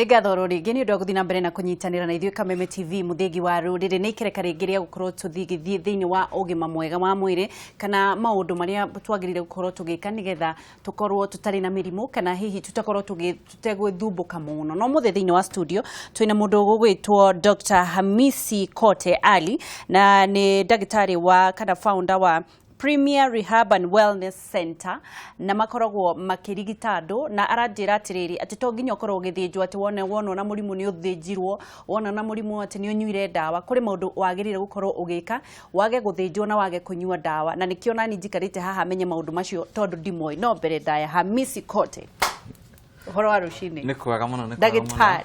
Nĩ ngatho oro rĩngĩ nĩ ũndũ wa gũthiĩ na mbere na kũnyitanĩra na ithuĩ Kameme TV, mũthingi wa rũrĩrĩ. Nĩ ikereka rĩngĩ rĩa gũkorwo tũgĩthiĩ thĩinĩ wa ũgima mwega wa mwĩrĩ kana maũndũ marĩa twagĩrĩire gũkorwo tũgĩka nĩgetha tũkorwo tũtarĩ na mĩrimũ kana hihi tũtakorwo tũtegwĩthumbũka mũno. No mũthĩ thĩinĩ wa studio twĩna mũndũ ũgũgwĩtwo Dr. Hamisi Kote Ali, na nĩ ndagĩtarĩ wa kana founder wa Premier Rehab and Wellness Center, na makoragwo makĩrigita andũ. Na aranjĩra atĩrĩrĩ, atĩ to nginya ũkorwo ũgĩthĩnjwo atĩ wone wonwo na mũrimũ nĩ ũthĩnjirwo, wona na mũrimũ atĩ nĩ ũnyuire ndawa. Kũrĩ maũndũ wagĩrĩire gũkorwo ũgĩka wage gũthĩnjwo na wage kũnyua ndawa, na nĩkĩo nani njikarĩte haha menye maũndũ macio tondũ ndimoĩ. No mbere ndaya, Hamisi Kote, ũhoro wa rũcinĩ? Nĩ kwega mũno, nĩ kwega mũno. Ndagĩtarĩ.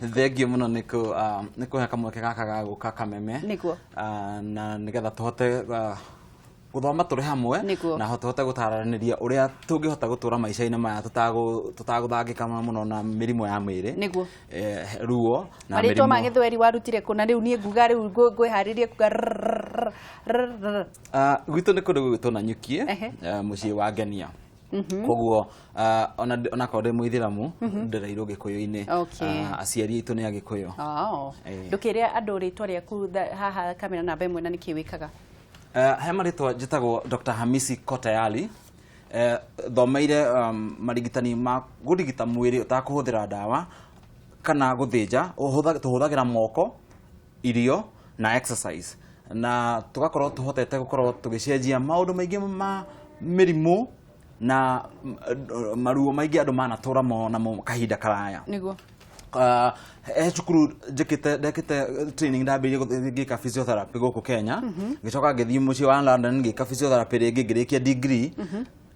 Thengiũ mũno nĩ kũhe kamweke gaka ga gũka Kameme. Nĩguo. Na nĩgetha tũhote gũthoma tũrĩ hamwe na tũhote gũtaranĩria ũrĩa tũngĩhota gũtũra maica-inĩ maya tũtagũthangĩka mũno na mĩrimũ ya mwĩrĩ. Ruo na Marĩtwa ma mĩrimũ. Gĩthweri warutire kũ? Na rĩu niĩ nguga rĩu ngwĩharĩrie kuga rrrr, rrrr. Gwitũ nĩ kũndũ gũgwĩtwo Nanyukie, mũciĩ wa Ngenia. Koguo onakorwo ndĩ mũithĩramu, ndereirwo gĩkũyũ-inĩ. Aciari aitũ nĩ Agĩkũyũ. Oh. Ndũkĩre andũ rĩtwa rĩaku haha kamera namba 1 na nĩkĩ wĩkaga? He marĩtwa njĩtagwo Dr. Hamisi Kotayali. Thomeire marigitani ma kũrigita mwĩrĩ ũtakũhũthĩra ndawa kana gũthĩnja. Tũhũthagĩra moko, irio na exercise, na tũgakorwo tũhotete gũkorwo tũgĩcenjia maũndũ maingĩ ma mĩrimũ na maruo maingĩ andũ manatũra namo kahinda karaya. He cukuru njĩkĩte, ndekĩte training, ndambĩrĩirie ngĩka physiotherapy gũkũ Kenya, ngĩcoka ngĩthiĩ mũciĩ wa London ngĩka physiotherapy rĩngĩ, ngĩrĩkia degree,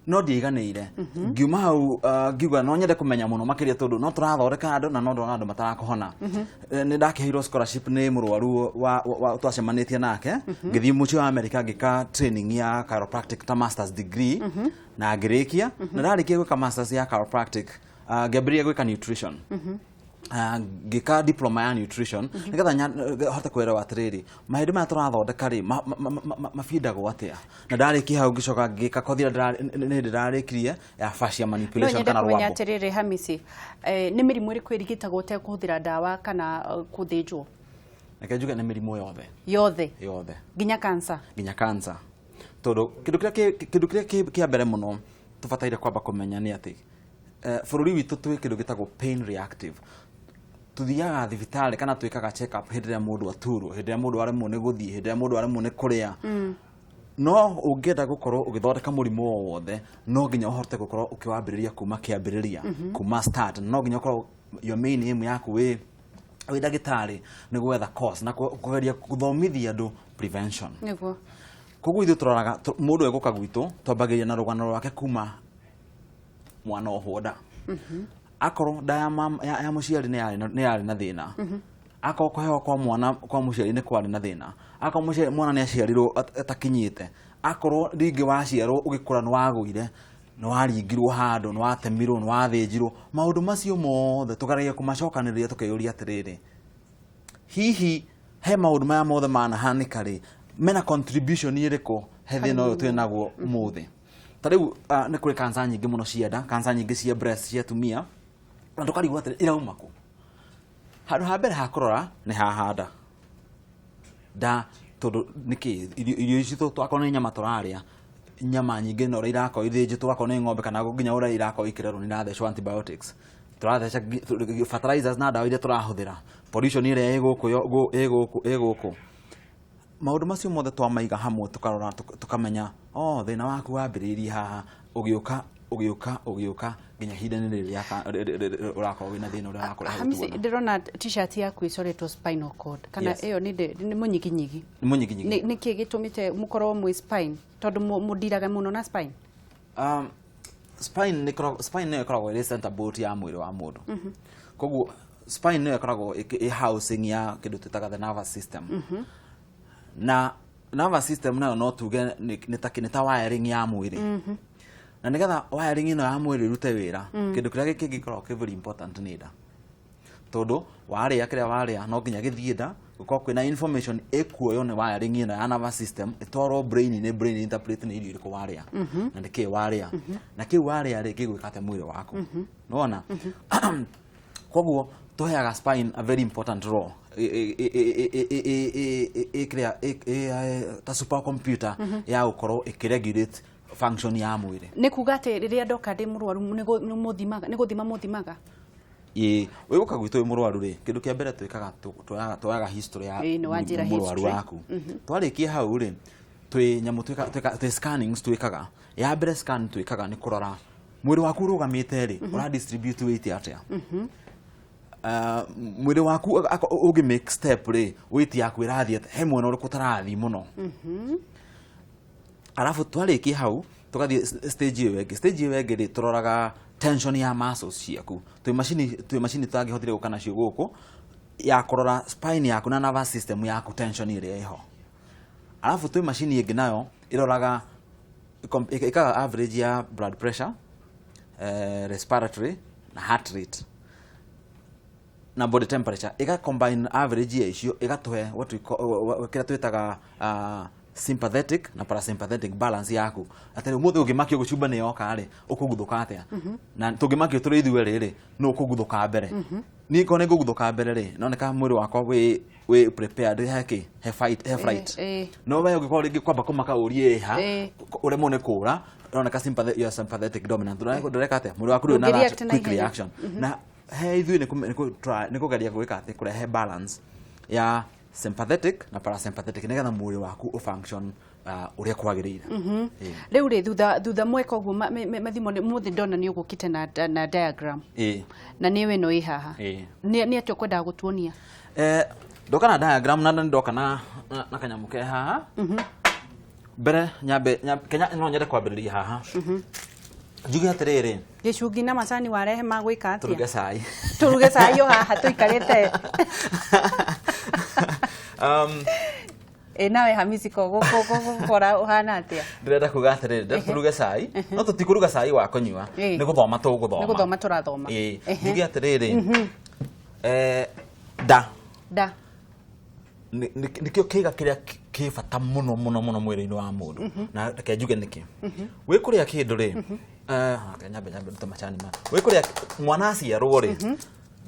no ndiaiganĩire. Ngiuma hau, ngiuga no nyende kũmenya mũno makĩria tondũ no tũrathondeka andũ na no ndona andũ matarakũhona. Nĩ ndakĩheirwo scholarship nĩ mũrwaru wa twacemanĩtie nake, ngĩthiĩ mũciĩ wa America ngĩka training ya chiropractic ta masters degree na ngĩrĩkia. Na ndarĩkia gwĩka masters ya chiropractic, ngĩambĩrĩria gwĩka nutrition. Ngĩka diploma ya nutrition nĩgetha hote kuelewa atĩrĩrĩ, mahĩndĩ maya tũrathondeka rĩ, mabindagwo atĩa. Na ndarĩkia hau ngĩcoka ngĩka kothi ĩrĩa nĩ ndĩrarĩkirie ya fascia No manipulation nyende kana kũmenya rwambo. Atĩrĩrĩ Hamisi, nĩ mĩrimũ ĩrĩkũ ĩrigitagwo ũtekũhũthĩra ndawa kana kũthĩnjwo? Reke njuge nĩ mĩrimũ yothe. Yothe? Yothe. Nginya cancer? Nginya cancer, tondũ kĩndũ kĩrĩa kĩa mbere mũno tũbataire kwamba kũmenya nĩ atĩ bũrũri witũ twĩ kĩndũ gĩtagwo pain reactive. Tuthiaga thibitarĩ kana twĩkaga check up hĩndĩ ĩrĩa mũndũ aturwo, hĩndĩ ĩrĩa mũndũ aremwo nĩ gũthiĩ, hĩndĩ ĩrĩa mũndũ aremwo nĩ kũrĩa. No ũngĩenda gũkorwo ũgĩthondeka mũrimũ o wothe, no nginya ũhote gũkorwo ũkĩwambĩrĩria kuma kĩambĩrĩria, kuma start. No nginya ũkorwo your main aim yaku wĩ ndagĩtarĩ nĩ gwetha cause na kũgeria gũthomithia andũ prevention. Koguo ithuĩ tũroraga mũndũ egũka gwitũ, twambagĩrĩria na rũgano rwake kuma mwana ohwo nda. Akorwo nda ya mũciari nĩ yarĩ na thĩna, akorwo kũheo kwa mwana kwa mũciari nĩ kwarĩ na thĩna, akorwo mũciari mwana nĩ aciarirwo atakinyĩte, akorwo rĩngĩ waciarwo ũgĩkũra nĩ wagũire, nĩ waringirwo handũ, nĩ watemirwo, nĩ wathĩnjirwo, maũndũ macio mothe tũgeragia kũmacokanĩrĩria tũkeyũria atĩrĩrĩ, hihi he maũndũ maya mothe manahanĩka rĩ, mena contribution ĩrĩkũ he thĩna ũyũ twĩ naguo ũmũthĩ? Ta rĩu nĩ kũrĩ cancer nyingĩ mũno cia nda, cancer nyingĩ cia breast cia atumia, na tũkarigwo atĩrĩ, irauma kũ? Handũ ha mbere ha kũrora nĩ haha nda nda, tondũ nĩkĩ irio ici akorwo nĩ nyama tũrarĩa, nyama nyingĩ na ũrĩa irakorwo ithĩnjĩtwo, akorwo nĩ ng'ombe kana nginya ũrĩa irakorwo ikĩrerwo, nĩ irathecwo antibiotics, tũratheca fertilizers na ndawa iria tũrahũthĩra, pollution ĩrĩa ĩ gũkũ ĩ gũkũ. Maũndũ macio mothe twamaiga hamwe, tũkarora, tũkamenya, oh, thĩna waku wambĩrĩirie haha, ũgĩũka, ũgĩũka, ũgĩũka nginya ihinda-inĩ rĩrĩ ũrakorwo wĩna thĩna ũrĩa ũrakũrehe Hamisi, gũtuona. Ndĩrona t-shirt yaku ĩcoretwo spinal cord kana ĩyo nĩ mũnyiginyigi? Nĩ mũnyiginyigi. Nĩ kĩ gĩtũmĩte mũkorwo mwĩ spine, tondũ mũndiraga mũno na spine? Spine spine nĩyo ĩkoragwo ĩrĩ center bolt ya mwĩrĩ wa mũndũ. Koguo spine nĩyo ĩkoragwo ĩ housing ya kĩndũ twĩtaga the nervous system. Na nervous system nayo no tuge nĩ ta wiring ya mwĩrĩ. Na nĩgetha wiring ĩno ya mwĩrĩ ĩrute wĩra, kĩndũ kĩrĩa kĩngĩkorwo kĩ very important nĩ nda, tondũ warĩa kĩrĩa warĩa no nginya gĩthiĩ nda, gũkorwo kwĩna information ĩkuoywo nĩ wiring ĩno ya nervous system ĩtwarwo brain-inĩ, brain interpret nĩ irio irĩkũ warĩa na nĩ kĩĩ warĩa na kĩu warĩa rĩ, gĩgwĩka atĩa mwĩrĩ waku. Nĩwona? Koguo tũheaga spine a very important role ĩkĩrĩa ta super computer ya gũkorwo ĩkĩregulate function ya mwĩrĩ. Nĩ kuga atĩ rĩrĩa ndoka ndĩ mũrwaru nĩ mũthimaga, nĩ gũthima mũthimaga? Ĩĩ, wĩgũka gwitũ wĩ mũrwaru rĩ, kĩndũ kĩa mbere twĩkaga tuoyaga history ya Ĩĩ, nĩ wanjĩra mũrwaru history. Waku. Twarĩkia hau rĩ, twĩ nyamũ twĩ scannings twĩkaga. Ya mbere scan twĩkaga nĩ kũrora mwĩrĩ waku ũrũgamĩte rĩ, ũra distribute weight atĩa. Mwĩrĩ waku ũngĩ make step rĩ, weight yaku ĩrathiĩ atĩa, he mwena ũrĩkũ ũtarathiĩ mũno. Arabu twarĩkia hau tũgathiĩ stage ĩyo ĩngĩ. Stage ĩyo ĩngĩ rĩ, tũroraga tension ya muscles ciaku. Twĩ macini tũtangĩhotire gũka nacio gũkũ ya kũrora spine yaku na nervous system yaku, tension ĩrĩa ĩho. Arabu twĩ macini ĩngĩ nayo ĩroraga ĩkaga average ya blood pressure, respiratory na heart rate na body temperature, ĩga combine average ya icio ĩgatũhe what we call, kĩrĩa twĩtaga sympathetic na parasympathetic balance yaku, atĩ ũmũthĩ ũngĩmakio gũcumba nĩ yoka rĩ, ũkũguthũka atĩa, na tũngĩmakio tũrĩ ithuerĩ rĩ, nũ ũkũguthũka mbere? Niĩ korwo nĩ ngũguthũka mbere rĩ, noneka mwĩrĩ wakwa wĩ prepared he kĩ, he fight, he flight. No we ũngĩkorwo rĩngĩ kwamba kũmaka ũrie ĩha, ũremwo nĩ kũra, ĩroneka you are sympathetic dominant. Ndũreka atĩa, mwĩrĩ waku ndũrĩ na Ndũngĩreact that na quick ihenya. reaction. Na he ithuĩ nĩ kũgeria gwĩka atĩ kũrehe balance ya sympathetic na parasympathetic nĩgetha mwĩrĩ waku ũfunction ũrĩa kwagĩrĩire. Ĩĩ. Rĩu rĩ, thutha mweka ũguo mathimo mũthĩ ndona nĩ ũgũkĩte na diagram na nĩyo ĩno ĩ haha. Nĩ atĩa ũkwendaga gũtuonia? Ndoka na diagram na ndoka na kanyamũ ke haha. Mbere nyambe Kenya no nyende kwambĩrĩria haha njuge atĩrĩrĩ. Gĩcungi na macani warehe ma gwĩka atĩa? Tũruge cai. Tũruge cai o haha tũikarĩte. Ĩ nawe Hamisi, ko gũkora ũhana atĩa? Ndĩrenda kuga atĩrĩrĩ, ndĩrenda tũruge cai, no tũtikũruga cai wa kũnyua. Nĩ gũthoma tũgũthoma. Nĩ gũthoma tũrathoma. Ĩĩ. Njuge atĩrĩrĩ, nda Nda. Nĩkĩo kĩga kĩrĩa kĩ bata mũno mũno mũno mwĩrĩ-inĩ wa mũndũ, na reke njuge nĩkĩ. Wĩ kũrĩa kĩndũ rĩ, reke nyambe ndute macani maya. Wĩ kũrĩa, mwana aciarwo rĩ,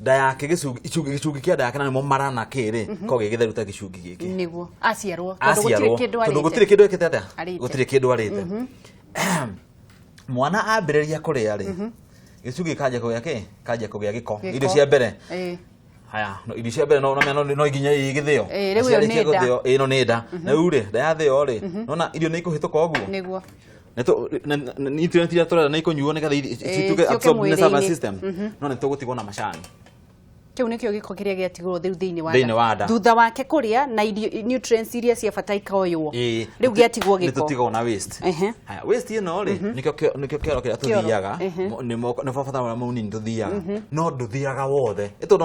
nda yake gĩcungi kĩa nda yake na nĩmo mara na kĩ rĩ, ko gĩ gĩtheru ta gĩcungi gĩkĩ. Nĩguo aciarwo, tondũ gũtirĩ Aciarwo, kĩndũ tondũ arĩte. Gũtirĩ kĩndũ ekĩte atĩa? Arĩte. Gũtirĩ kĩndũ arĩte. Mwana ambĩrĩria kũrĩa rĩ, gĩcungi kanjia kũgĩa kĩ, kanjia kũgĩa gĩko. Gĩko. Irio cia mbere. Haya, no irio cia mbere no nginya igĩthĩo. Ĩĩ, rĩu ĩyo nĩ nda. Gũthĩo, ĩno nĩ nda. Na rĩu rĩ, nda yathĩo rĩ, nona irio nĩ ikũhĩtũka ũguo. Nutrient iria tũrenda nĩ ikũnyuo nĩgetha cituĩke ciũke absorbed nĩ nervous mwĩrĩ-inĩ. system, no nĩ tũgũtigwo na macani. Kĩu nĩkĩo gĩko kĩrĩa gĩatigwo rĩu thĩinĩ wa Thĩinĩ nda. wa nda. Thutha wake kũrĩa na irio nutrients iria cia bata ikoywo, rĩu gĩatigwo Nĩ gĩko. tũtigagwo na waste. Haya, waste ĩno rĩ, nĩkĩo kĩoro kĩrĩa Kĩoro, tũthiaga, nĩ bata ũrĩa mũnini tũthiaga, no ndũthiaga wothe. Ĩ tondũ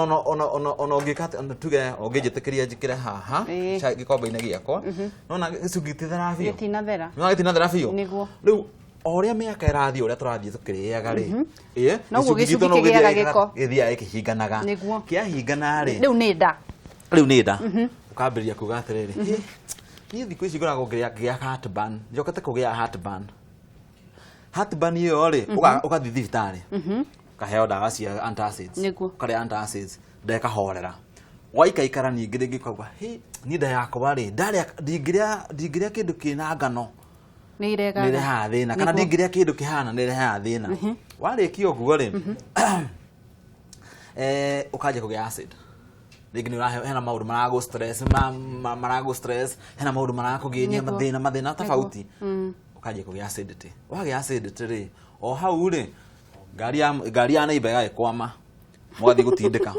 ona ũngĩka atĩa, ona tuge ũngĩnjĩtĩkĩria njĩkĩre haha cai gĩkombe-inĩ gĩakwa, nona gĩcungi gĩtitheraga biũ. Gĩtinathera. Nona gĩtinathera biũ. Rĩu o ũrĩa mĩaka ĩrathiĩ, ũrĩa tũrathiĩ tũkĩrĩaga rĩ, Noguo gĩcungi gĩcungi gitũ no kĩgĩaga gĩthiaga gĩko. Gĩthiaga gĩkĩhinganaga. Kĩahingana rĩ, Rĩu nĩ nda. Rĩu nĩ nda. Ũkambĩrĩria kuga atĩrĩrĩ, "Hĩ, niĩ thikũ ici ngoragwo ngĩgĩa heartburn, njokete kũgĩa heartburn." Heartburn ĩyo rĩ, ũgathiĩ thibitarĩ, ũkaheo ndawa cia antacids. Ũkarĩa antacids, nda ĩkahorera. Waikaikara ningĩ rĩngĩ ũkauga, "Hĩ, niĩ nda yakwa rĩ, ndarĩa ndingĩrĩa kĩndũ kĩna ngano Nĩ iregaga. Nĩ irehaga thĩna, kana ndingĩrĩa kĩndũ kĩhana nĩ irehaga thĩna." Warĩkia ũguo rĩ, ũkanjia kũgĩa acid rĩngĩ, nĩ ũrahe hena maũndũ maragũ stress, maragũ stress, hena maũndũ marakũgĩnia, mathĩna tofauti, ũkanjia kũgĩa acidity. Wagĩa acidity rĩ, o hau rĩ, ngari ya neighbor ĩgagĩkwama, mũgathiĩ gũtindĩka.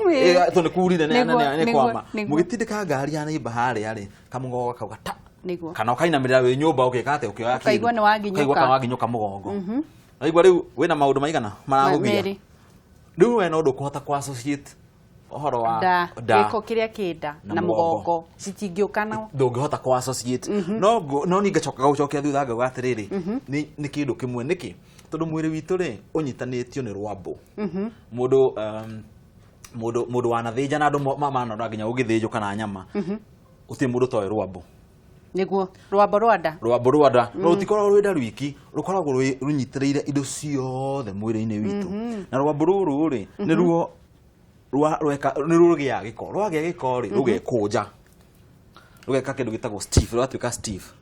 Tondũ nĩ kurire nĩ kwama. Mũgĩtindĩka ngari ya neighbor harĩa rĩ, kamũgongo gakauga ta. Kana ũkainamĩrĩra wĩ nyũmba ũgĩka atĩa, ũkĩoya kĩndũ. Ũkaigua nĩ waginyũka. Ũkaigua ka waginyũka mũgongo. Waigua rĩu wĩna maũndũ maigana maragũgia. Merĩ. Rĩu we no ndũkũhota kũ associate ũhoro wa nda, nda gĩko kĩrĩa kĩ nda na na mũgongo. Mũgongo citingĩũka Ndũngĩhota kũ associate, no niĩ ngacoka gũcokia thutha ngauga atĩrĩrĩ, nĩ kĩndũ kĩmwe. Nĩkĩ? Tondũ mwĩrĩ witũ rĩ, ũnyitanĩtio nĩ rwambũ. Mũndũ wanathĩnja na andũ manora nginya ũgĩthĩnjwo kana nyama, gũtirĩ mũndũ ũtoĩ rwambũ. Nĩguo, rwambo rwa nda. Rwambũ rwa nda no rũtikoragwo rwĩ nda rwiki, rũkoragwo rũnyitĩrĩire indo ciothe mwĩrĩ-inĩ witũ, na rwambũ rũrũ rĩ, nĩruo Rweka nĩ rũgĩaga gĩko, rwagĩa gĩko rĩ, rũgekũnja, rũgeka kĩndũ gĩtagwo stiff, rũgatuĩka stiff.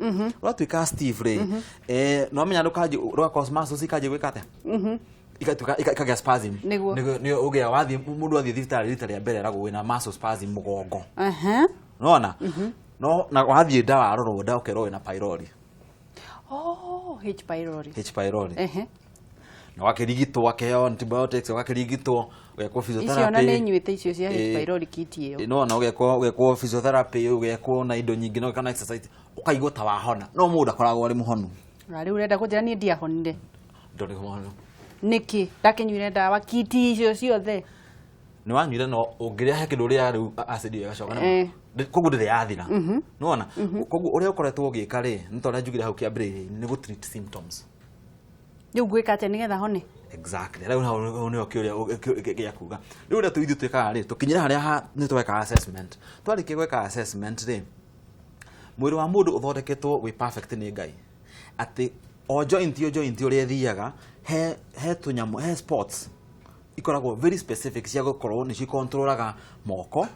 Rwatuĩka stiff rĩ, no menya rũkanji rũgakorwo muscles ikanjia gwĩka atĩa, igatuĩka ikagĩa spasm. Nĩguo. Nĩ ũgĩa wathiĩ, mũndũ athiĩ thibitarĩ rita rĩa mbere eragwo wĩna muscle spasm mũgongo. Nona no na wathiĩ nda warorwo nda ũkerwo wĩna pylori. Oh, H pylori. H pylori. Na wakĩrigitwo, akĩheo antibiotics, ũgakĩrigitwo, ũgekwo Icio ona physiotherapy. nĩ nyuĩte icio cia H pylori kit ĩyo. Nona ũgekwo physiotherapy, ũgekwo na indo nyingĩ, na kana exercise, ũkaigua ta wahona, no mũndũ akoragwo arĩ mũhonu. Na rĩu ũrenda kũnjĩra niĩ ndiahonire? Ndũrĩ mũhonu. Nĩkĩ ndakĩnyuire ndawa kiti icio ciothe? Nĩ wanyuire, no ũngĩrĩa he kĩndũ ũrĩaga rĩu acid ĩyo ĩgacoka koguo ndĩrĩ yathira. Nĩwona, koguo ũrĩa ũkoretwo ũgĩka rĩ, nĩ ta ũrĩa njugire hau kĩambĩrĩria-inĩ, nĩ gũ treat symptoms. Rĩu ngwĩka atĩa nĩgetha hone? Exactly, rĩu hau nĩho kĩũria gĩa kuga. Rĩu ũrĩa ithuĩ twĩkaga rĩ, tũkinyĩra harĩa nĩ tweka assessment. Twarĩkia gwĩka assessment rĩ, mwĩrĩ wa mũndũ ũthondeketwo wĩ perfect nĩ Ngai, atĩ o joint ũrĩa ĩthiaga, he tũnyamũ, he spots ikoragwo very specific cia gũkorwo nĩ cikontrolaga moko,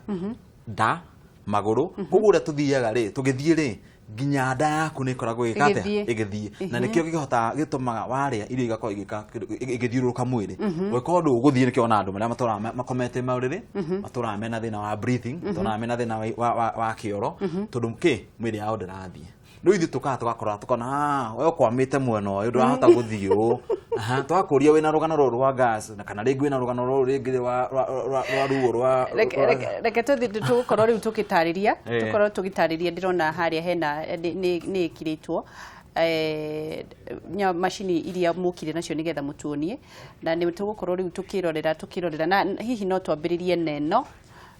nda, magũrũ. Koguo ũrĩa tũthiaga rĩ, tũgĩthiĩ rĩ, nginya nda yaku nĩ ĩkoragwo ĩgĩka atĩa? Ĩgĩthiĩ. Ĩgĩthiĩ. Na nĩkĩo kĩhotaga gĩtũmaga warĩa irio igakorwo igĩka igĩthiũrũrũka mwĩrĩ. Ũngĩkorwo ndũgũthiĩ, nĩkĩo ona andũ marĩa matũraga makomete maũrĩrĩ, matũraga mena thĩna wa breathing, matũraga mena thĩna wa kĩoro, tondũ kĩ mwĩrĩ yao ndĩrathiĩ. Rĩu ithuĩ tũkaga tũgakora, tũkona, "Ah, we ũkwamĩte mwena ũyũ, ndũrahota gũthiĩ ũũ." Aha, twakũria wĩna rũgano rũrũ rwa gas, na kana rĩngĩ wĩna rũgano rũrũ rĩngĩ rwa ruo rwa Reke tũthiĩ, tũgũkorwo rĩu tũgĩtarĩria. Tũkorwo tũgĩtarĩria, ndĩrona harĩa hena nĩ ĩkirĩtwo macini iria mũkire nacio nĩgetha mũtuonie, na nĩ tũgũkorwo rĩu tũkĩrorera na hihi no twambĩrĩrie neno.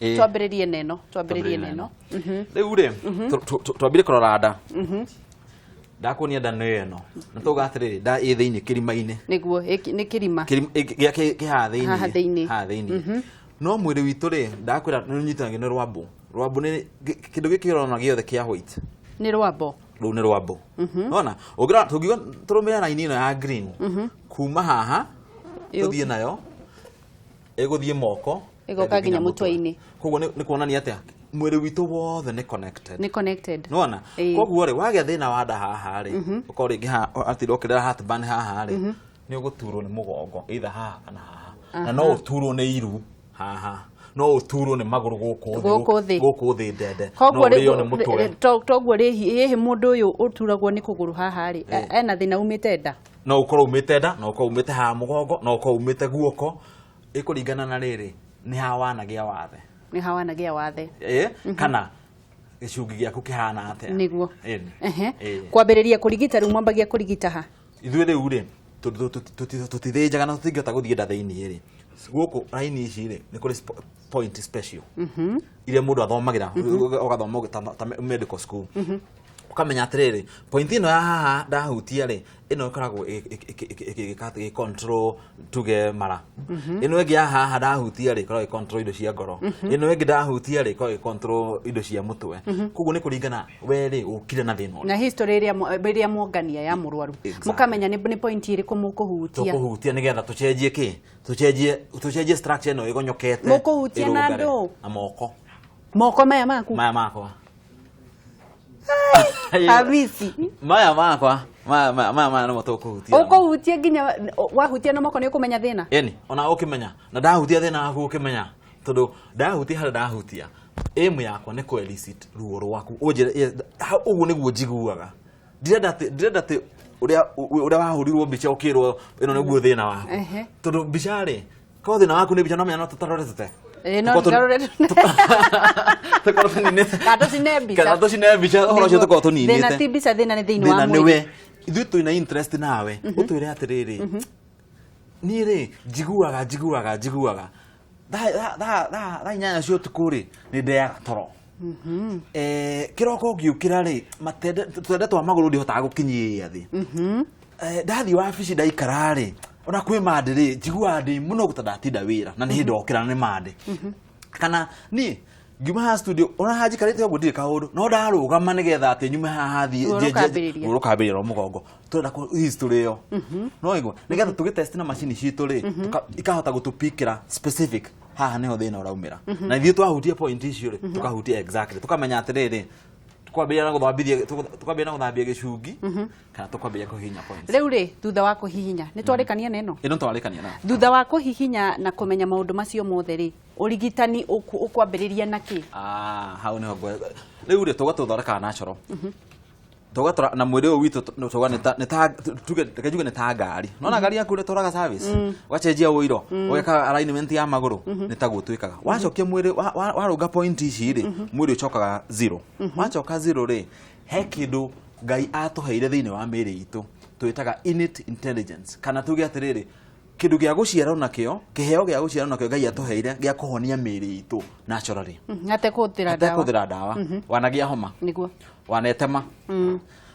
Twambĩrĩrie neno. Rĩu rĩ, twambire kũrora nda. Ndakuonia nda nĩ ĩno, na tauga atĩrĩrĩ, nda ĩ thĩinĩ kĩrima-inĩ. Nĩguo, nĩ kĩrima. Gĩa kĩ haha thĩinĩ. Haha thĩinĩ. Haha thĩinĩ. No mwĩrĩ witũ rĩ, ndakwĩra nĩ ũnyitanagio nĩ rwambũ. Rwambũ nĩ kĩndũ gĩkĩ ũrona gĩothe kĩa white. Nĩ rwambo. Rũu nĩ rwambũ. Nona ũngĩrora, tũngiuga tũrũmĩrĩre raini ĩno ya green kuma haha tũthiĩ nayo, ĩgũthiĩ moko, Ĩgoka ĩthiĩ nginya mũtwe-inĩ. Koguo nĩ kuonania atĩa? Mwĩrĩ witũ wothe nĩ connected. Nĩ connected. Nĩwona? Koguo rĩ, wagĩa thĩna wa nda haha rĩ, ũkorwo rĩngĩ haha atirwo ũkĩrĩra heartburn haha rĩ, nĩ ũgũturwo nĩ mũgongo either haha kana haha, na no ũturwo nĩ iru haha, no ũturwo nĩ magũrũ gũkũ thĩ. Gũkũ thĩ. Gũkũ thĩ ndende, no Koguo ũrĩo nĩ mũtwe. Toguo rĩ, hihi mũndũ ũyũ ũturagwo nĩ kũgũrũ haha rĩ, ena thĩna umĩte nda? No ũkorwo umĩte nda, no ũkorwo umĩte haha mũgongo, no ũkorwo umĩte guoko, ĩkũringana na rĩrĩ nĩ ha wanagĩa wathe. Nĩ ha wanagĩa wathe. Kana gĩcungi gĩaku kĩhana atĩa. Nĩguo. Ĩni. Kwambĩrĩria kũrigita rĩu, mwambagia kũrigita ha? Ithuĩ rĩu rĩ, tũtithĩnjaga na tũtingĩhota gũthiĩ nda thĩinĩ rĩ, gũkũ raini ici rĩ, nĩ kũrĩ point special iria mũndũ athomagĩra, ũgathoma ta medical school, ũkamenya atĩrĩrĩ, point ĩno ya haha ndahutia rĩ, ĩno ĩkoragwo ĩgĩka atĩ ĩgĩ-control tuge mara. Ĩno ĩngĩ ya haha ndahutia rĩ, ĩkoragwo ĩgĩ-control indo cia ngoro. Ĩno ĩngĩ ndahutia rĩ, ĩkoragwo ĩgĩ-control indo cia mũtwe. Koguo nĩ kũringana we rĩ, ũkire na thĩna ũrĩkũ. Na history ĩrĩa mwongania ya mũrwaru, mũkamenya nĩ point ĩrĩkũ mũkũhutia. Tũkũhutia nĩgetha tũcenjie kĩ, tũcenjie structure ĩno ĩgonyokete. Mũkũhutia na ĩrũngare. ndũ? Na moko. Moko maya maku? Maya makwa. Hamisi. Maya makwa, maya nĩmo tũkũhutia. Ũkũhutia nginya wahutia na moko nĩ ũkũmenya thĩna? Ĩni, ona ũkĩmenya na ndahutia thĩna waku ũkĩmenya, tondũ ndahutia harĩa ndahutia, aim yakwa nĩ kũ elicit ruo rwaku, ũnjĩre ũguo nĩguo njiguaga. Ndirenda atĩ ũrĩa wahũrirwo mbica ũkĩrwo ĩno nĩguo thĩna waku, tondũ mbica rĩ, korwo thĩna waku nĩ mbica, no menya no tũtarore tũte. Ĩĩ, no Tũkorwo tũtarore tũte. Tũkorwo tũninĩte. Kana tũcine mbica. Kana tũcine mbica, ũhoro ũcio tũkorwo tũninĩte. Thĩna ti mbica, thĩna nĩ thĩinĩ wa Thĩna nĩ mwĩrĩ. we. Ithuĩ twĩna interest nawe ũtwĩre atĩrĩrĩ, niĩ rĩ, njiguaga thaa 8 cia ũtukũ rĩ, nĩ ndeaga toro. Kĩroko ngĩũkĩra rĩ, matende tũtende twa magũrũ ndihotaga gũkinyĩria thĩ. Ndathiĩ wabici ndaikara rĩ, ona kwĩ Monday rĩ, njiguaga ndĩ mũnogu ta ndatinda wĩra, na nĩ hĩndĩ okĩra na nĩ Monday. Kana niĩ ngiuma haha studio, ona haha njikarĩte ũguo ndirĩ kaũndũ, no ndarũgama nĩgetha atĩ nyume haha thiĩ Ruo rũkambĩrĩria. Ruo rũkambĩrĩria rwa mũgongo. Tũrenda kũ history ĩyo, no igua nĩgetha tũgĩ test na macini citũ rĩ, ikahota gũtũpikĩra specific. Haha nĩho thĩna ũraumĩra, na ithuĩ twahutia point icio rĩ, tũkahutia exactly, tũkamenya atĩrĩrĩ, tukwambĩrĩria na gũthambithia, tukwambĩrĩria na gũthambia gĩcungi kana tukwambĩrĩria kũhihinya points. Rĩu rĩ, thutha wa kũhihinya, nĩ twarĩkania na ĩno? Ĩno twarĩkania na Thutha wa kũhihinya na kũmenya maũndũ macio mothe rĩ, ũrigitani ũkwambĩrĩria na kĩ? Ah, hau niho rĩu rĩ, tuga tũthondekaga natural, tugatora na mwĩrĩ ũyũ witũ, tuga nĩ ta tuge, reke njuge nĩ ta ngari. Nona ngari yaku ũrĩtwaraga service, ũgacenjia ũiro, ũgeka alignment ya magũrũ, nĩ taguo twĩkaga. Wacokia mwĩrĩ, warũnga point ici rĩ, mwĩrĩ ũcokaga zero. Wacoka zero rĩ, he kĩndũ Ngai atũheire thĩinĩ wa mĩĩrĩ itũ twĩtaga innate intelligence, kana tuge atĩrĩrĩ, kĩndũ gĩa gũciarwo nakĩo, kĩheo gĩa gũciarwo nakĩo Ngai atũheire gĩa kũhonia mĩĩrĩ itũ naturally Atekũhũthĩra ndawa. Atekũhũthĩra ndawa. Wanagĩa homa, wanetema,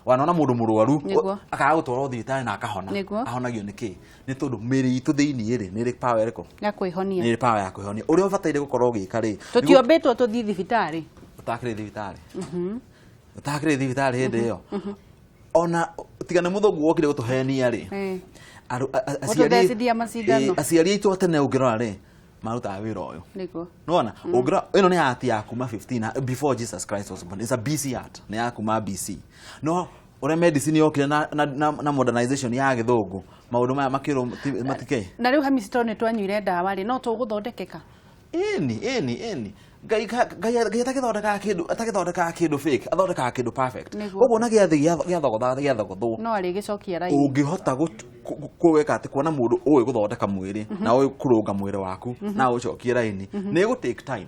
wanona mũndũ mũrwaru akaga gũtwarwo thibitarĩ na akahona. Ahonagio nĩ kĩ? Nĩ tondũ mĩĩrĩ itũ thĩinĩ rĩ, nĩ ĩrĩ power ĩrĩkũ? Ya kwĩhonia. Nĩ ĩrĩ power ya kwĩhonia. Ũrĩa ũbataire gũkorwo ũgĩka rĩ, Tũtiombĩtwo tũthiĩ thibitarĩ. Ũtakĩrĩ thibitarĩ, ũtakĩrĩ thibitarĩ hĩndĩ ĩyo, ona tiga nĩ mũthũngũ wokire gũtũhenia rĩ, Gũtũthecithia macindano. Aciari aitũ a tene ũngĩrora rĩ, marutaga wĩra ũyũ. Nona ũngĩrora, ĩno nĩ art ya kuma 15 before Jesus Christ was born. It's a BC art, nĩ ya kuma BC. No ũrĩa medicine yokire na modernization ya gĩthũngũ, maũndũ maya makĩrwo matike. Na rĩu Hamisi, tondũ nĩ twanyuire ndawa rĩ, no tũgũthondekeka? Ĩni, ĩni, ĩni. Ngai atagĩthondekaga kĩndũ fake, athondekaga kĩndũ perfect. Koguo na gĩathĩ gĩathogotha gĩathogothwo, No arĩgĩcokia raini. Ũngĩhota gwĩka atĩ kuona mũndũ ũĩ gũthondeka mwĩrĩ na ũĩ kũrũnga mwĩrĩ waku na ũcokie raini, nĩ ĩgũ take time,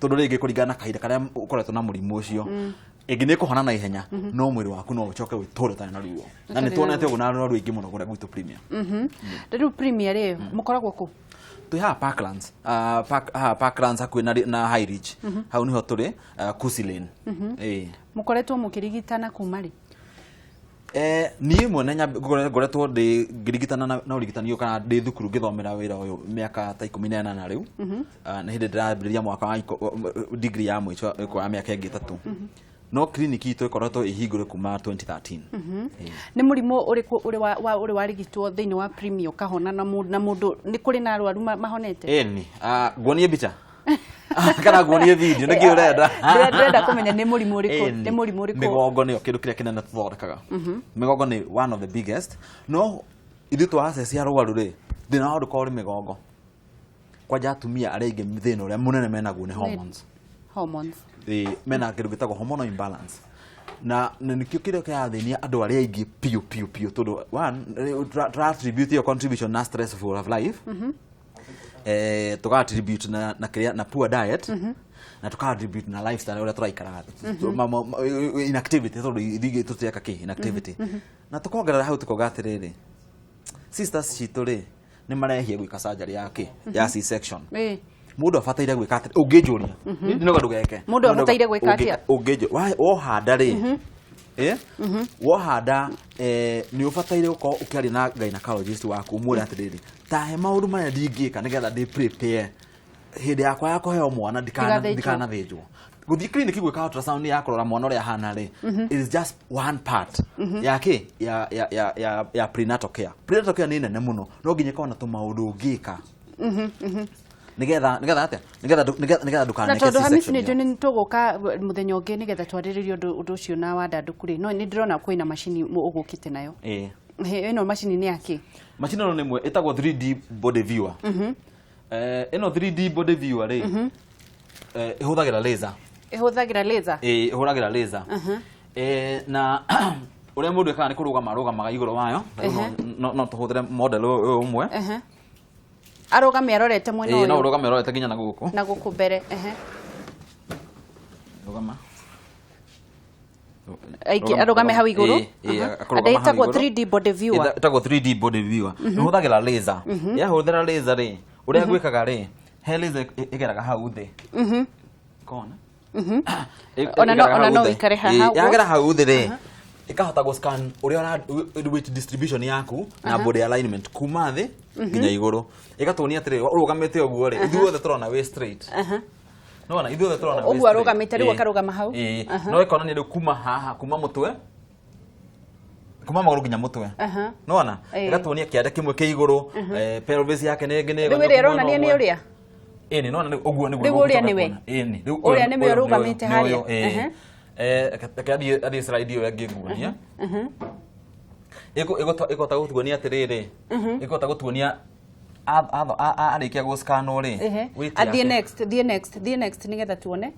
tondũ rĩngĩ kũringana na kahinda karĩa ũkoretwo na mũrimũ ũcio, ĩngĩ nĩ ĩkũhona na ihenya, no mwĩrĩ waku no ũcoke wĩtũre ũtarĩ na ruo, na nĩ Ũtarĩ na tuonete ũguo na arwaru aingĩ mũno kũrĩa gwitũ Premier. Rĩu Premier rĩ, mũkoragwo kũ? Twĩ haha Parklands, haha Parklands hakuhĩ na High Ridge, hau nĩho tũrĩ, Kusi Lane. Ĩĩ. Mũkoretwo mũkĩrigitana kuma rĩ? Niĩ mwene ngoretwo ndĩ ngĩrigitana na ũrigitani ũyũ, kana ndĩ thukuru ngĩthomera wĩra ũyũ, mĩaka ta 18 rĩu. Nĩ hĩndĩ ndĩrambĩrĩria mwaka wa degree ya mũico wa mĩaka ĩngĩ 3, no clinic itũ ĩkoretwo ĩhingũre kuma 2013. Ĩĩ. Nĩ mũrimũ ũrĩkũ ũrĩ warigitwo thĩinĩ wa Premier ũkahona, na mũndũ nĩ kũrĩ na arwaru mahonete? Ĩni, nguonie mbica kana nguonie video? Nĩkĩ ũrenda? Ndĩrenda kũmenya nĩ mũrimũ ũrĩkũ. Ĩni. Nĩ mũrimũ ũrĩkũ? Mĩgongo nĩyo kĩndũ kĩrĩa kĩnene tũthondekaga. Mĩgongo nĩ one of the biggest, no ithuĩ twa access arwaru rĩ, thĩna wao ndũkorwo ũrĩ mĩgongo. Kwanja atumia arĩa aingĩ, thĩna ũrĩa mũnene menaguo nĩ hormones. Hormones. Ĩĩ, mena kĩndũ gĩtagwo hormonal imbalance, na nĩkĩo kĩrĩa kĩrathĩnia andũ arĩa aingĩ piũ piũ piũ, tondũ one, tũra attribute ĩyo contribution na stressful of life, tuga attribute na kĩrĩa, na poor diet, na tuka attribute na lifestyle ũrĩa tũraikaraga, inactivity, tondũ ithuĩ tũtireka kĩ inactivity, na tukongerera hau tukoga atĩrĩrĩ, sisters citũ rĩ, nĩ marehia gwĩka surgery ya kĩ, ya C-section. Mũndũ abataire gwĩka atĩ, ũngĩnjũria niĩ ndinoga ndũgeke. Mũndũ abataire gwĩka atĩa? Woha nda rĩ, woha nda, nĩ ũbataire gũkorwo ũkĩaria na gynecologist waku, ũmwĩre atĩrĩrĩ, tahe maũndũ marĩa ndingĩka nĩgetha ndĩ prepare hĩndĩ yakwa ya kũheo mwana, Ndigathĩnjwo. ndikanathĩnjwo. Gũthiĩ clinic gwĩka ultrasound ya kũrora mwana ũrĩa ahana rĩ, it is just one part ya kĩ ya prenatal care. Prenatal care nĩ nene mũno, no nginya ĩkorwo na tũmaũndũ ũngĩka nĩgetha atĩa, nĩgetha Na ndũkaneke tondũ Hamisi, C-section nĩ ĩyo. njũĩ nĩ tũgũka mũthenya ũngĩ nĩgetha twarĩrĩrie ũndũ ũcio na wandandũku rĩ, no nĩ ndĩrona kwĩna macini ũgũkĩte nayo. Ĩĩ. Ĩno macini nĩ yakĩ? Macini ĩno nĩ ĩmwe ĩtagwo 3D body viewer. Ĩno 3D body viewer rĩ, ĩhũthagĩra laser. Ĩhũthagĩra laser? Ĩĩ, ĩhũragĩra laser. Na ũrĩa mũndũ ekaga nĩ kũrũgama arũgamaga igũrũ wayo. Rĩu no tũhũthĩre model ũyũ ũmwe. Arũgame arorete mwena Ĩĩ, no ũyũ? ũrũgame ũrorete nginya na gũkũ. Na gũkũ mbere, ehe. Rũgama. Arũgame hau igũrũ. Ĩĩ, ĩĩ, akarũgama And hau ĩtagwo igũrũ. 3D body viewer. Ĩtagwo 3D body viewer. Ĩhũthagĩra laser. Yahũthĩra laser rĩ, ũrĩa gwĩkaga rĩ, he laser ĩgeraga hau thĩ. Kona. Ona Ĩgeraga ona hau no thĩ. ũikare haha Ĩĩ, ũguo. yagera hau thĩ rĩ, ĩkahota gũ scan ũrĩa weight distribution yaku na body alignment kuma thĩ nginya igũrũ, ĩgatuonia atĩrĩ, ũrũgamĩte ũguo rĩ, ithuothe tũrona wĩ straight. Nĩwona ithuothe tũrona wĩ Ũguo straight. arũgamĩte rĩu, akarũgama hau. Ĩĩ. No ĩkonania rĩu kuma haha, kuma mũtwe, kuma magũrũ nginya mũtwe. Nĩwona ĩgatuonia kĩande kĩmwe kĩ igũrũ, pelvis yake nĩ ĩngĩ nĩ Rĩu ĩrĩa ĩronania nĩ ũrĩa? Ĩni, nona ũguo nĩguo. Rĩu ũrĩa nĩwe? Ĩni, rĩu Ũrĩa nĩwe ũyũ ũrũgamĩte nĩ harĩa? ũyũ, ĩĩ. Reke athiĩ slide ĩyo ĩngĩ nguonia. Ĩkũhota gũtuonia atĩrĩrĩ, ĩkũhota gũtuonia arĩkia gũscanwo rĩ, weight Athiĩ yake. next, thiĩ next, thiĩ next nĩgetha tuone.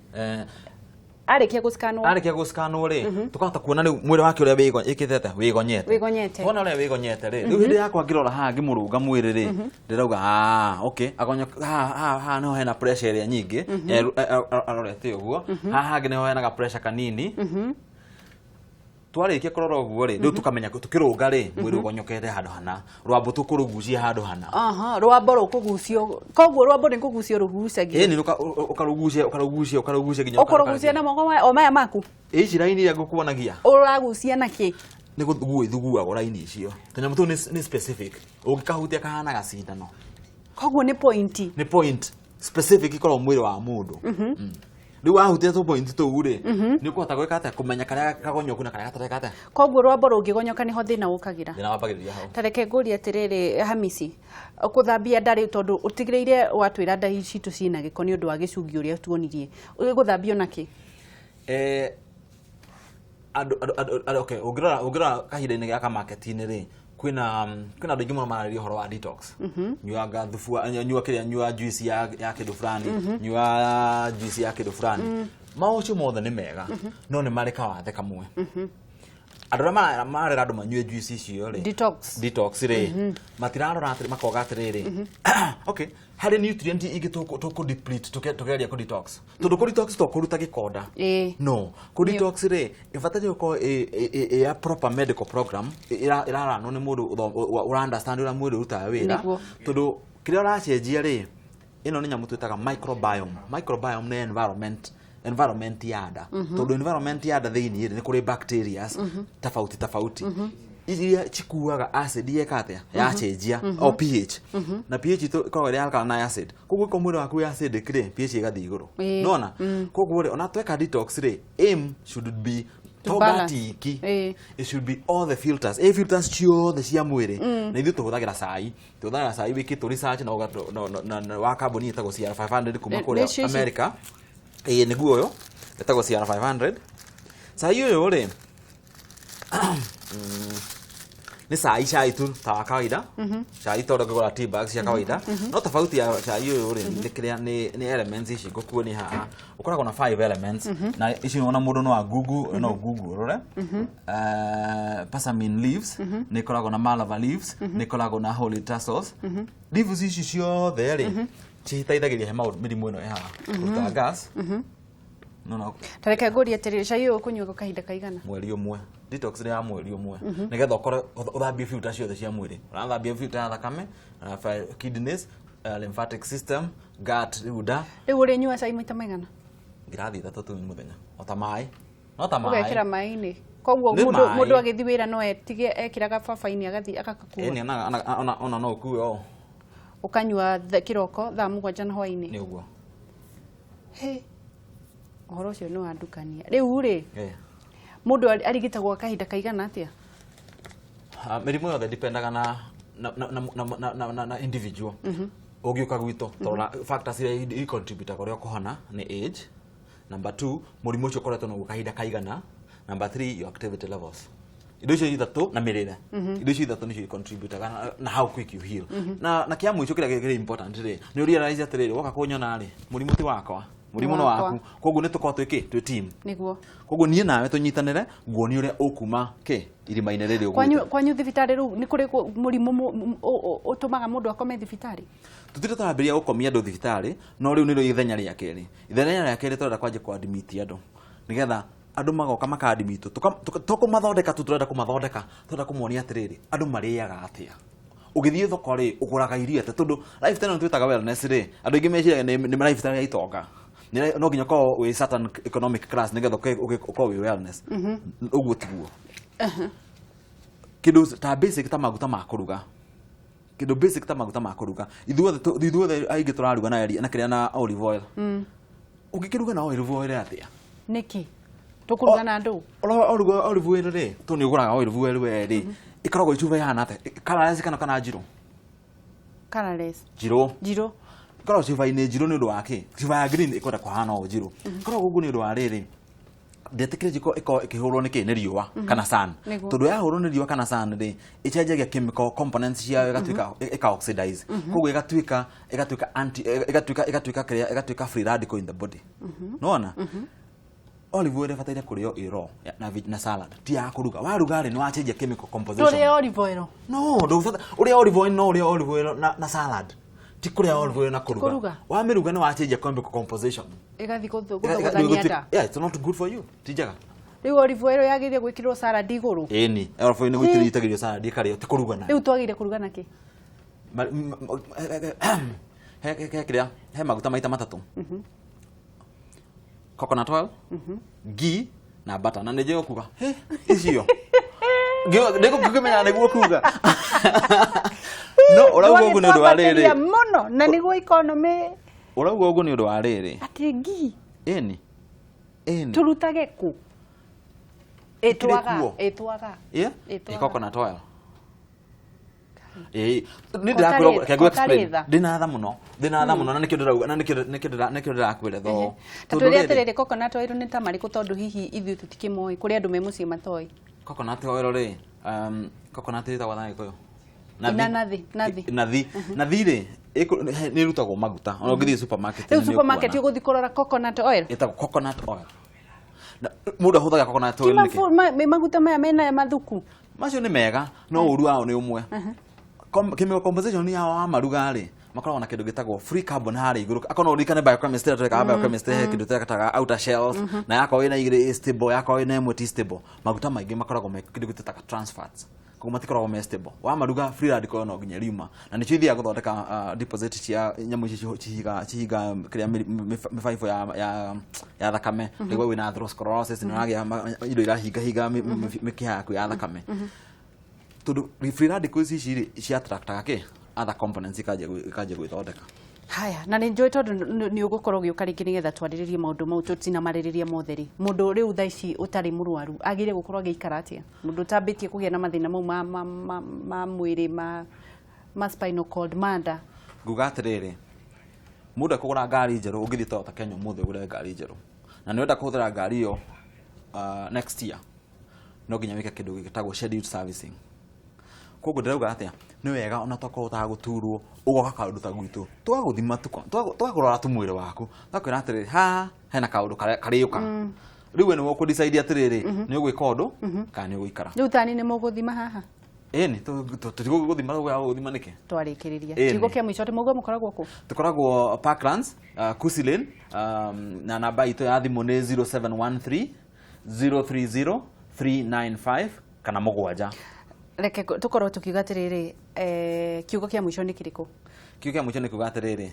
Arĩkia gũscanwo. Arĩkia gũscanwo rĩ, tũkahota kuona rĩu mwĩrĩ wake ũrĩa ĩkĩte atĩa, wĩgonyete. Wĩgonyete. Wona ũrĩa wĩgonyete rĩ, rĩu hĩndĩ yakwa ngĩrora haha ngĩmũrũnga mwĩrĩ rĩ, ndĩrauga, "Ah, okay, agonyo haha haha haha niho hena pressure ĩrĩa nyingĩ." Arorete ũguo, haha hangĩ niho henaga pressure kanini. Twarĩkia kũrora ũguo rĩ, rĩu tũkamenya tũkĩrũnga rĩ, mwĩrĩ ũgonyokete handũ hana, rwambo tũkũrũgucia handũ hana. Aha, rwambo rũkũgucio, koguo rwambo nĩ kũgucio rũgucagio? Ĩni, ũkarũgucia, ũkarũgucia, ũkarũgucia nginya Ũkũrũgucia na moko maya o maya maku? Ici raini iria ngũkuonagia. Ũragucia na kĩ? Nĩ gũthuguo ithuguagwo raini icio. Tũnyamũ tũu nĩ specific, ũngĩkahutia kahana gacindano. Koguo nĩ point? Nĩ point specific ikoragwo mwĩrĩ wa mũndũ. Rĩu wahutia tũ point tũu rĩ, nĩ ũkũhota gwĩka atĩa, kũmenya karĩa kagonyoku na karĩa gatarĩ atĩa. Koguo rwambo rũngĩgonyoka nĩho thĩna ũkagĩra? Thĩna wambagĩrĩria hau. Ta reke ngũrie atĩrĩrĩ, Hamisi, kũthambia nda rĩu, tondũ ũtigĩrĩire watwĩra nda citũ ciĩna gĩko nĩ ũndũ wa gĩcungi ũrĩa tuonirie, gũthambio nakĩ? Andũ, okay, ũngĩrora kahinda-inĩ gaka market-inĩ rĩ, kwĩna andũ aingĩ mũno mararĩria ũhoro wa detox. Nyuanga thubu nyua kĩrĩa, nyua juice ya kĩndũ fulani, nyua juice ya kĩndũ fulani. Maũcio mothe nĩ mega, no nĩ marĩ kawathe kamwe. Andũ arĩa marera andũ manyue juice icio rĩ, Detox. Detox rĩ, matirarora atĩrĩ, makoga atĩrĩrĩ, okay, harĩ nutrient ingĩ tũkũ deplete tũkeria kũ detox, tondũ kũ detox to kũruta gĩkonda. No kũ detox rĩ, ĩbataire gũkorwo ĩ a proper medical program ĩraranwo nĩ mũndũ ũra understand ũrĩa mwĩrĩ ũrutaga wĩra. Tondũ kĩrĩa ũracenjia rĩ, ĩno nĩ nyamũ twĩtaga microbiome. Microbiome nĩ environment ya nda, tondũ environment ya nda thĩinĩ rĩ, nĩ kũrĩ bacterias tofauti tofauti iria cikuaga acid yeka atĩa, yacenjia o pH, na pH itũ ĩkoragwo ĩrĩ alkaline na acid. Koguo ĩkorwo mwĩrĩ waku wĩ acidic rĩ, pH ĩgathiĩ igũrũ. Nona koguo rĩ, ona tweka detox rĩ, aim should be To to balance. gut iki. It should be all the filters, filters ciothe cia mwĩrĩ. Na ithuĩ tũhũthagĩra cai, wĩkĩtwo research na na wa kambuni ĩtagwo CR500 kuma kũrĩa nĩcio ici? America. Ĩĩ, nĩguo, ũyũ ĩtagwo CR500. Cai ũyũ rĩ, nĩ cai tu ta wa kawaida, cai ta ũrĩa ũngĩgũra tea bags cia kawaida, no tofauti ya cai ũyũ rĩ, nĩ kĩrĩa nĩ elements ici ngũkuonia haha. Ũkoragwo na five elements, na ici ona mũndũ no agugu, no google ũrore. Persimmon leaves, nĩ ĩkoragwo na malva leaves, nĩ ĩkoragwo na holy tassels leaves. Ici ciothe rĩ, citeithagĩrĩria he maũndũ mĩrimũ ĩno ĩ haha, kũruta gas, no. Ta reke ngũrie atĩrĩrĩ, cai ũyũ ũkũnyua kwa kahinda kaigana? Mweri ũmwe. Detox nĩ ya mweri ũmwe, nĩgetha ũkorwo ũthambie filter ciothe cia mwĩrĩ. Ũrathambia filter ya thakame, kidneys, lymphatic system, gut, rĩu nda. Rĩu ũrĩnyua cai maita maigana? Ngirathi 3 tu mũthenya, o ta maĩ, no ta Ũgekĩra maĩ. maĩ-inĩ? Koguo Nĩ mũndũ maĩ. mũndũ agĩthiĩ wĩra no etige ekĩraga baba-inĩ agathiĩ agakakua? Ĩni, ona no ũkue o. Ũkanyua kĩroko thaa 7 na hwaĩ-inĩ? Nĩ ũguo. He, ũhoro ũcio nĩ wandukania rĩu rĩ. Mũndũ arigitagwo kahinda kaigana atĩa? Ah, mĩrimũ yothe dipendaga na individual. Ũngĩũka gwitũ, tũrora factors iria i contributaga ũrĩa ũkũhona nĩ age, number two, mũrimũ ũcio ũkoretwo naguo kahinda kaigana, number three, your activity levels. Indo icio ithatũ na mĩrĩre, indo icio ithatũ nĩcio icontributaga na how quick you heal. Na kĩa mũico kĩrĩa kĩrĩ important rĩ, nĩ ũrealize atĩrĩrĩ, woka kũnyona rĩ, mũrimũ ti wakwa, mũrimũ no Wakwa. waku. Koguo nĩ tũkorwo twĩ kĩ, twĩ team. Koguo niĩ nawe tũnyitanĩre nguonie ũrĩa ũkuma kĩ irima-inĩ rĩrĩ Kwanyu ũgwĩte. Kwanyu thibitarĩ rĩu nĩ kũrĩ mũrimũ ũtũmaga mũndũ akome thibitarĩ? Tũtirĩ tũrambĩrĩria gũkomia andũ thibitarĩ, no rĩu nĩrĩo ithenya rĩa kerĩ. Ithenya rĩa kerĩ tũrenda kwanjia kũadmit andũ, nĩgetha andũ magoka makaadmitwo. To kũmathondeka tu tũrenda kũmathondeka, tũrenda kũmonia atĩrĩrĩ, andũ marĩaga atĩa, ũgĩthiĩ thoko rĩ, ũgũraga irio atĩa, tondũ lifestyle ĩno twĩtaga wellness rĩ, andũ aingĩ meciragia nĩ lifestyle ya itonga. No nginya ũkorwo wĩ certain economic class nĩgetha ũkorwo wĩ wellness. Ũguo tiguo. Kĩndũ ta basic ta maguta ma kũruga, kĩndũ basic ta maguta ma kũruga, ithuothe aingĩ tũraruga na na kĩrĩa, na olive oil. Ũngĩkĩruga na olive oil atĩa? Nĩkĩ tũkũruga na ndũ? Ũruga olive oil rĩ, tondũ nĩ ũgũraga olive oil we rĩ, ĩkoragwo icuba ihana atĩa, colourless kana njirũ? Colourless. Njirũ. Njirũ. Ĩkoragwo cuba-inĩ njirũ nĩ ũndũ wa kĩ? Cuba ya green ĩkwenda kũhana ũũ njirũ. Ĩkoragwo ũguo nĩ ũndũ wa rĩrĩ, ndetĩkĩrĩtie ĩkorwo ĩkĩhũrwo nĩ kĩ? Nĩ riũa kana sun. Tondũ yahũrwo nĩ riũa kana sun rĩ, ĩcenjagia chemical components ciayo, ĩgatuĩka ĩka oxidize, koguo ĩgatuĩka anti, ĩgatuĩka kĩrĩa, ĩgatuĩka free radical in the body. Nĩwona olive oil ĩbataire kũrĩo ĩ raw na salad, ti ya kũruga. Waruga rĩ, nĩ wacenjia chemical composition. Tũrĩe olive oil? No, ndũbata ũrĩa olive oil, no ũrĩa olive oil na salad, ti kũrĩa olive oil na kũruga. Kũruga. Wamĩruga nĩ wacenjia chemical composition. Ĩgathiĩ gũthogũthania nda. Yeah, it's not good for you, ti njega. Rĩu olive oil yagĩrĩire gwĩkĩrwo salad igũrũ? Ĩni, olive oil nĩ gũitĩrĩrio, itagĩrĩrio salad ĩkarĩo, ti kũruga nayo. Rĩu twagĩrĩire kũruga na kĩ? He kĩrĩa, he maguta maita matatũ: coconut oil, ghee na butter. Na nĩ njũĩ kuga he icio ndĩgũkĩmenya nĩguo kuga, no ũrauga ũguo nĩ ũndũ wa rĩrĩ. Twambatĩria mũno na nĩguo economy. Ũrauga ũguo nĩ ũndũ wa rĩrĩ. Atĩ ghee? Ĩni, ĩni. Tũrutage kũ? Ĩtwaga kuo. Ĩtwaga. Yeah? Ĩtwaga. Ĩ coconut oil. Ĩĩ, nĩ Ko ndĩrakwĩra reke ngũ ko explain. tarĩ tha. Ndĩna tha mũno, ndĩna tha mũno, na nĩkĩo ndĩrauga, na nĩkĩo ndĩrakwĩra tho. Ta twĩre atĩrĩrĩ, coconut oil nĩ ta marĩkũ? Tondũ hihi ithuĩ tũtikĩmoĩ, kũrĩ andũ me mũciĩ matoĩ. Coconut oil rĩ, coconut ĩtagwo na Gĩkũyũ? Nathi. Nathi, nathi. Nathi, nathi rĩ, nĩ ĩrutagwo maguta. Ona ũngĩthiĩ supermarket Rĩu nĩ supermarket ũkuona. ũgũthiĩ kũrora coconut oil? Ĩtagwo coconut oil. Na mũndũ ahũthagĩra coconut Ti oil nĩkĩ? Maguta maya mena mathuku? Macio nĩ mega, no ũru wao nĩ ũmwe. Chemical composition yao wa maruga rĩ, makoragwo na kĩndũ gĩtagwo free carbon harĩa igũrũ. Akorwo no ũririkane biochemistry ĩrĩa twekaga, biochemistry, he kĩndũ twetaga outer shells, na yakorwo ĩna igĩrĩ ĩ stable, yakorwo ĩna ĩmwe ti stable. Maguta maingĩ makoragwo me kĩndũ gĩtwĩtaga trans fats, koguo matikoragwo me stable. Wamaruga, free radical ĩyo no nginya ĩriuma, na nĩcio ithiaga gũthondeka deposit cia nyamũ icio cihinga kĩrĩa, mĩbaibũ ya thakame. Nĩguo wĩna atherosclerosis, nĩ ũragĩa indo irahingahinga mĩkiha yaku ya thakame, tondũ free radicals ici rĩ, cia attractaga kĩ, other components, ikanjia gwĩthondeka. Haya, na nĩ njũĩ tondũ nĩ ũgũkorwo ũgĩũka rĩngĩ nĩgetha twarĩrĩrie maũndũ mau tũtinamarĩrĩria mothe rĩ, mũndũ rĩu thaa ici ũtarĩ mũrwaru agĩrĩire gũkorwo agĩikara atĩa? Mũndũ ũtambĩtie kũgĩa na mathĩna mau ma mwĩrĩ, ma spinal cord, ma nda. Nguga atĩrĩrĩ, mũndũ akũgũra ngari njerũ, ũngĩthiĩ Toyota Kenya ũmũthĩ ũgũre ngari njerũ na nĩ ũrenda kũhũthĩra ngari ĩyo next year, no nginya wĩke kĩndũ gĩtagwo scheduled servicing. Koguo ndĩrauga atĩa, nĩ wega ona tokorwo ũtagũturwo, ũgoka kaũndũ ta gwitũ, twagũthima, twakũrora tu mwĩrĩ waku, twakwĩra atĩrĩrĩ, haha hena kaũndũ karĩa karĩũka. Rĩu we nĩwe ũkũdecide atĩrĩrĩ, nĩ ũgwĩka ũndũ kana nĩ ũgũikara. Rĩu tani nĩ mũgũthima haha? Ĩni, tũtigũgũthima, gũthima nĩkĩ? Twarĩkĩrĩria. Ĩni. Kiugo kĩa mũico, atĩ mũguo mũkoragwo kũ? Tukoragwo Parklands, Kusi Lane, na namba itũ ya thimũ nĩ 0713 030 395 kana mũgwanja. Reke tũkorwo tũkiuga atĩrĩrĩ, kiugo kĩa mũico nĩ kĩrĩkũ? Kiugo kĩa mũico nĩ kuga atĩrĩrĩ,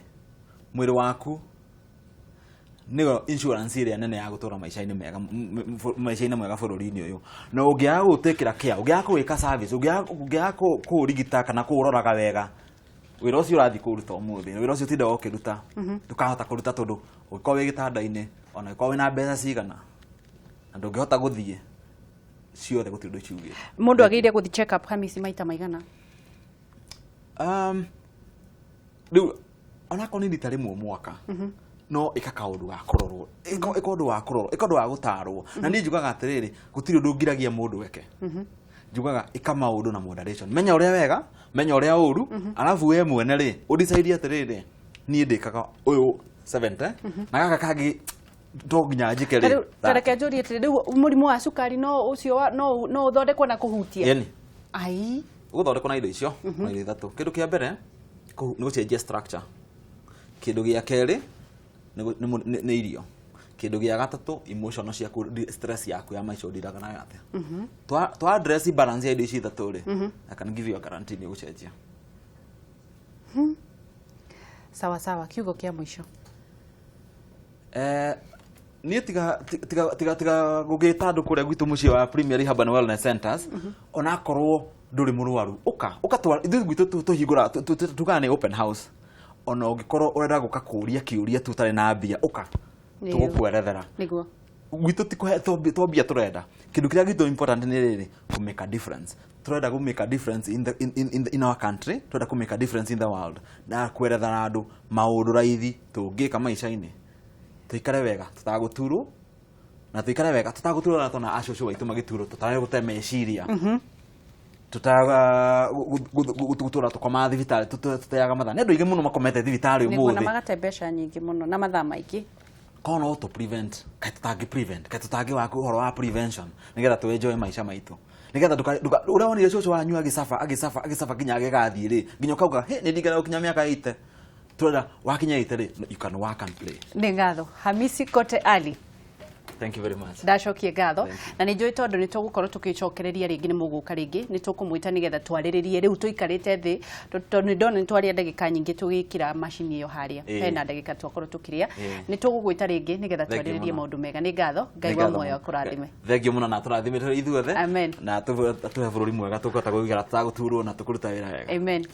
mwĩrĩ waku nĩyo insurance ĩrĩa nene ya gũtũra maica-inĩ mega, maica-inĩ mwega bũrũri-inĩ ũyũ. Na ũngĩaga gũtĩkĩra care, ũngĩaga kũwĩka service, ũngĩaga kũũrigita kana kũũroraga wega, wĩra ũcio ũrathiĩ kũũruta ũmũthĩ, wĩra ũcio ũtindaga ũkĩruta, ndũkahota kũruta, tondũ ũngĩkorwo wĩ gĩtanda-inĩ, ona ũngĩkorwo wĩna mbeca cigana na ndũngĩhota gũthiĩ ciothe, gũtirĩ ũndũ ciugĩte. Mũndũ agĩrĩire gũthiĩ check up, Hamisi, maita maigana? Rĩu onakorwo nĩ rita rĩmwe mwaka, no ĩka kaũndũ ga kũrorwo, ĩka ũndũ wa kũrorwo, ĩka ũndũ wa gũtarwo. Na niĩ njugaga atĩrĩrĩ, gũtirĩ ũndũ ngiragia mũndũ eke. Njugaga ĩka maũndũ na moderation, menya ũrĩa wega, menya ũrĩa ũru, arabu we mwene rĩ, ũdecide atĩrĩrĩ, niĩ ndĩkaga ũyũ 70 na gaka kangĩ to nginya njĩke rĩ. Ta reke njũrie atĩrĩ, rĩu mũrimũ wa cukari no ũcio no ũthondekwo na kũhutia? Ĩni. Ai. Ũgũthondekwo na indo icio, na indo ithatũ. Kĩndũ kĩa mbere nĩ gũcenjia structure, kĩndũ gĩa kerĩ nĩ irio, kĩndũ gĩa gatatũ emotional ciaku, stress yaku ya maica ũndiraga nayo atĩa. Twa address balance ya indo ici ithatũ rĩ, I can give you a guarantee nĩ ũgũcenjia. Sawa sawa, kiugo kĩa mũico. Niĩ tiga gũgĩta andũ kũrĩa gwitũ mũciĩ wa Premier Rehab and Wellness Centers, onakorwo ndũrĩ mũrwaru, ũka ũka ithuĩ gwitũ tũhingũra tugaga nĩ open house. Ona ũngĩkorwo ũrenda gũka kũũria kĩũria tu ũtarĩ na mbia, ũka, tũgũkwerethera. Nĩguo. Gwitũ ti kũhe to mbia tũrenda. Kĩndũ kĩrĩa gitũ important nĩ rĩrĩ, kũ make a difference. Tũrenda kũ make a difference in, the, in, in, in, the, in our country, tũrenda kũ make a difference in the world na kwerethera andũ maũndũ raithi tũngĩka maica-inĩ tũikare wega tũtagũturwo, na tũikare wega tũtagũturwo na tona acũcũ aitũ magĩturwo, tũtarĩ meciria, tũtaga gũtũra tũkomaga thibitarĩ, tũteaga mathaa. Nĩ andũ aingĩ mũno makomete thibitarĩ Nĩguo, na ũmũthĩ. Magate mbeca nyingĩ mũno na mathaa maingĩ. Korwo no tũ prevent, kaĩ tũtangĩ prevent, kaĩ tũtangĩ waka ũhoro wa prevention nĩgetha tũ enjoy maica maitũ, nĩgetha ũrĩa wonire cũcũ wanyu agĩcaba, agĩcaba, agĩcaba nginya agĩgathiĩ rĩ, nginya ũkauga, "Hĩ, nĩ ndingĩenda gũkinya mĩaka 80." Tũrenda wakinya 80 rĩ, you can work and play. Nĩ ngatho, Hamisi Kote Ali. Thank you very much. Ndacokie ngatho. Thank you. Na nĩ njũĩ tondũ nĩ tũgũkorwo tũgĩcokereria rĩngĩ, nĩ mũgũka rĩngĩ, nĩ tũkũmwĩta nĩgetha twarĩrĩrie. Rĩu tũikarĩte thĩ tondũ nĩ ndona nĩ twaria ndagĩka nyingĩ tũgĩkĩra macini ĩyo harĩa. Hena ndagĩka twakorwo tũkĩrĩa. Nĩ tũgũgwĩta rĩngĩ nĩgetha Thank you twarĩrĩrie mũno. Maũndũ mega. Nĩ ngatho. Ngai Nĩ wa ngatho muoyo mũno. akũrathime. Thank you mũno, na tũrathime tũrĩ ithuothe. Amen. Na tũhe bũrũri mwega tũkũhota gũikara tũtagũturwo na tũkũruta wĩra wega. Amen.